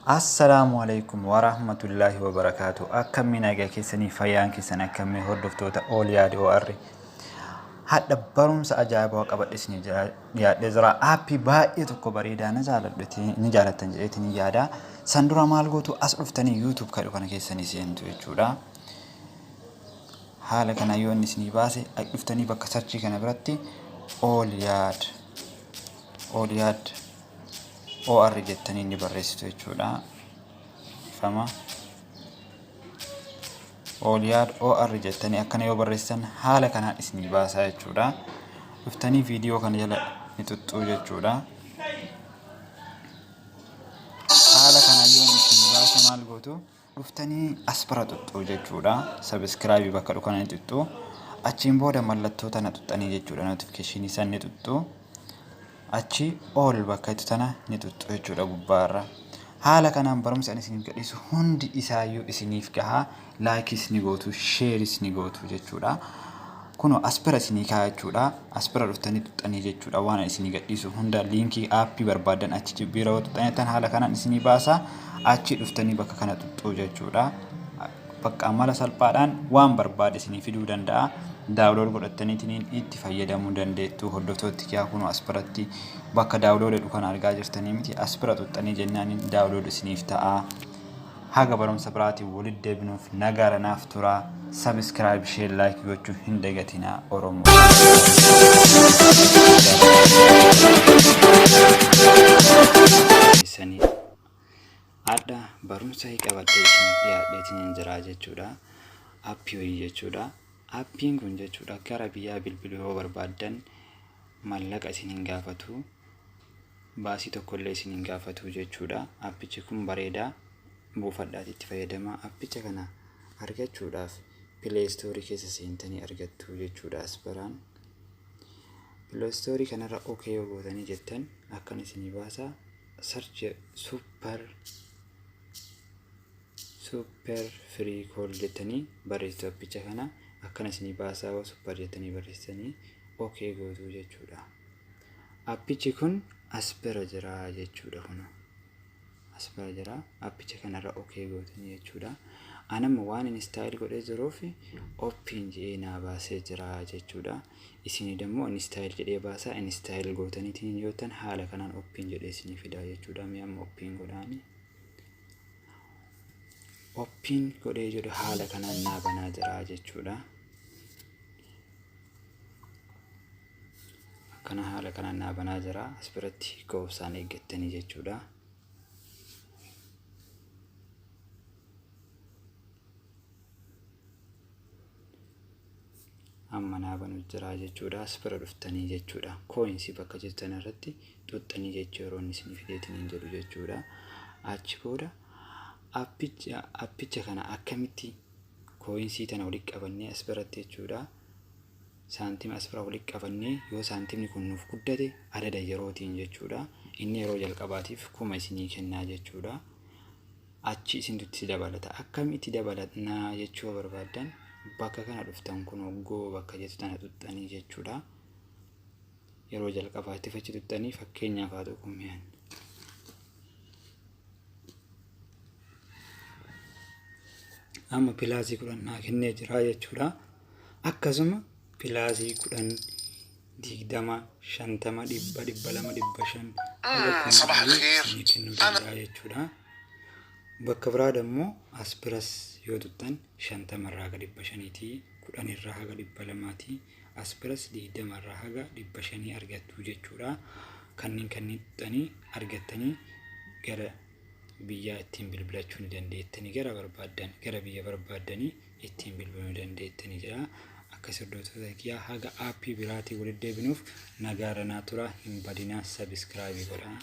Assalaamu alaikum warahmatullaahi wabarakaatu. Akkamii nagaa keessanii, fayyaan keessan akkamii, hordoftoota Ooliyaad OR? Hadha barumsa ajaa'ibaa qabadhe isinii dhiyaadhee jira. Aappii baay'ee tokko bareedaa na jaaladhuti ni jaalattan jedheetiin ni yaada. San dura maal gootu? As dhuftanii YouTube kadhu kana keessanii seentu jechuudha. Haala kana yoo inni isinii baase, as dhuftanii bakka sarchii kana biratti Ooliyaad Ooliyaad OR jettanii ni barreessitu jechuudha. Ifama. Ooliyaad OR jettanii akkana yoo barreessitan, haala kanaan isinii baasaa jechuudha. Dhuftanii viidiyoo kana jala ni xuxxuu jechuudha. Haala kanaan yoo isinii baase maal gootu? Dhuftanii as bira xuxxuu jechuudha. Subscribe bakka dhukana ni xuxxuu. Achiin booda mallattoo tana xuxxanii jechuudha. Notification san ni xuxxuu. Achi all bakka itti tana ni xuxxu jechuudha gubbaarra. Haala kanaan barumsi ani isiniif gadhiisu hundi isaayyuu isiniif gahaa. Likeis ni gootu, shareis ni gootu jechuudha. Kunoo as bira isinii kaa'a jechuudha. As bira dhuftanii xuxxanii jechuudha. Waan ani isinii gadhiisu hunda liinkii aappii barbaadan achi bira yoo xuxxanitan haala kanaan isinii baasa. Achi dhuftanii bakka kana xuxxuu jechuudha. Bakka mala salphaadhaan waan barbaade isinii fiduu danda'a. Download godhattaniitiin itti fayyadamuu dandeettu. Hordoftooti kiyaa, kunoo as biratti bakka download jedhu kana argaa jirtanii miti? As bira xuxxanii jennaan download isiniif ta'a. Haga barumsa biraatiin walitti deebinuuf nagaara naaf tura. Subscribe, share, like gochuu hin dagatinaa, Oromoo. Keessanii Adha barumsa qabadhee isiniif dhiyaadheetiin jira jechuudha. Aappii wayii jechuudha. Aappiin kun jechuudha gara biyyaa bilbiluu yoo barbaaddan mallaqa isin hin gaafatu. Baasii tokkollee isin hin gaafatu jechuudha. Aappichi kun bareedaa, buufadhaati itti fayyadama. Aappicha kana argachuudhaaf Play Store keessa seentanii argattu jechuudha as biraan. Play Store kanarra OK yoo gootanii jettan akkan isinii baasa. Search super free call jettanii barreessitu. Appicha kana akkana isinii baasaa, yoo super jettanii barreessitanii OK gootu jechuudha. Appichi kun as bira jira jechuudha, kun as bira jira. Appicha kanarra OK gootanii jechuudha. Anamma waan install godhee jiruuf open jedhee naa baasee jira jechuudha. Isin immoo install jedhee baasaa, install gootaniitiin yoo ta'an haala kanaan open jedhee isinii fidaa jechuudha. Mee amma open godhaani. Open godhee jedhu haala kanaan naa banaa jira jechuudha. Akkana haala kanaan naa banaa jira. As biratti obsaan eeggattanii jechuudha. Amma naa banu jira jechuudha. As bira dhuftanii jechuudha. Coins bakka jirtan irratti xuxxanii jechuu yeroo inni isinii fideetiin hin jedhu jechuudha. Achi booda appicha kana akkamitti coinsii tana walitti qabannee as biratti jechuudha. Saantima as bira walitti qabannee yoo saantimni kun nuuf guddate adada yerootiin jechuudha. Inni yeroo jalqabaatiif 1000 isinii kennaa jechuudha. Achi isintu itti dabalata. Akkamitti dabalatnaa jechuu barbaaddan, bakka kana dhuftan, kun go bakka jettu tana xuxxanii jechuudha. Yeroo jalqabaatiif achi xuxxanii, fakkeenyaaf haa tuqu mi'an. Amma plusii 10 naa kennee jira jechuudha. Akkasuma plusii 10, 20, 50, 100, 200, 500 haga صباح 1000 الخير. isinii kennuu danda'a jechuudha. Bakka biraa immoo as biras yoo tuxxan 50 irraa haga 500ti, 10 irraa haga 200ti, as biras 20 irraa haga 500 argattu jechuudha. Kanneen tuxxanii argattanii gara biyyaa ittiin bilbilachuu ni dandeettanii, gara barbaaddan, gara biyya barbaaddanii ittiin bilbiluu ni dandeettanii jedha. Akkas hordoftoota kiyyaa, haga aappii biraatii walitti deebinuuf nagaarra naa tura, hin badinaa, subscribe godhaa.